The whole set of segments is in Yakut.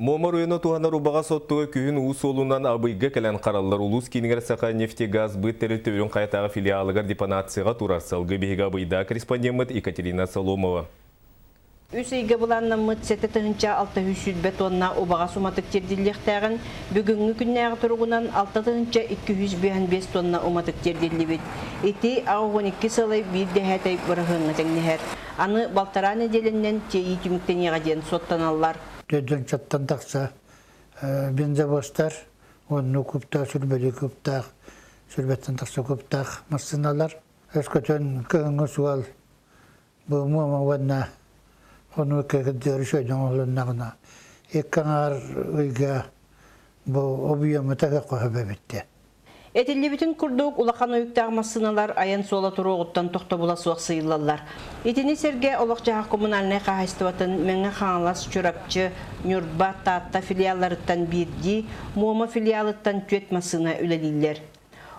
Муома оройуона туһанар убаҕас оттуга күһүн уу суолунан Абыйга кэлэн хараллар. Улуус киинигэр Саханефтегазсбыт тэрилтэ Үрүҥ Хайатааҕы филиалыгар депонацияҕа турар. Салгыы биһиги Абыйдаа корреспондеммыт Екатерина Соломова. Үс ыйга былааннаммыт 7620 тонна убаҕас уматык тиэрдиллиэхтээҕин, бүгүҥҥү күннээҕи туругунан 6255 тонна уматык тиэрдиллибит. Ити 82,1 бырыһыаҥҥа тэҥнэһэр. Аны балтараа нэдиэлэннэн тиэйии түмүктэниэҕэ диэн суоттаналлар. Төрдүнчаттан тахса бензовозтар, онну куптаах, сүрбэлии куптаах, сүрбэттэн тахса куптаах массыыналар. Өскөтөн кыһыҥҥы суол бу Муома уонна Хонуу кырдьыар үчүгэйдик оҥоһулуннаҕына, икки аҥаар ыйга бу объемута көһө бүттэ. Этиллибитин курдук, улахан уйуктаах массыыналар айан суола туруоҕуттан тохтобула суох сыыйыллаллар. Итини сэргэ олох-дьаһах коммунальнай хаһаайыстыбатын Мэҥэ Хаҥалас, Чурапчы, Ньурба, Таатта филиалларыттан биирдии, Муома филиалыттан түөрт массыына үлэлииллэр.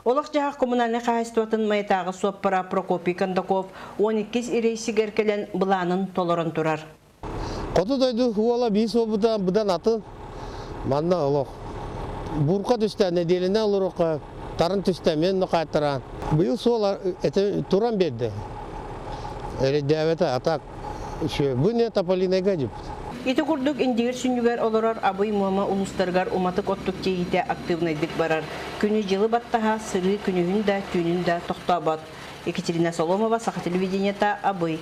Олох-дьаһах коммунальнай хаһаайыстыбатын Майатааҕы суоппара Прокопий Кондаков 12-ис рейсигэр кэлэн былаанын толорон турар. Хоту дойду уола биир суолбута быдан атын. Манна олох бурка түстэ, нэдиэлэнэн олоруохха, тарын түстэ, мен нохааттараан. Быйыл суол это туран берди. Эрэйдээбэтэ, а так бу не Тополинайга дьиппит. Ити курдук Индигир сүнньүгэр олорор Абый Муома улуустарыгар уматык оттук тиэйиитэ актыыбынайдык барар. Күнү-дьылы баттаһа сырыы күнүһүн да, түүнүн да тохтообот. Екатерина Соломова, Саха телевидениета, Абый.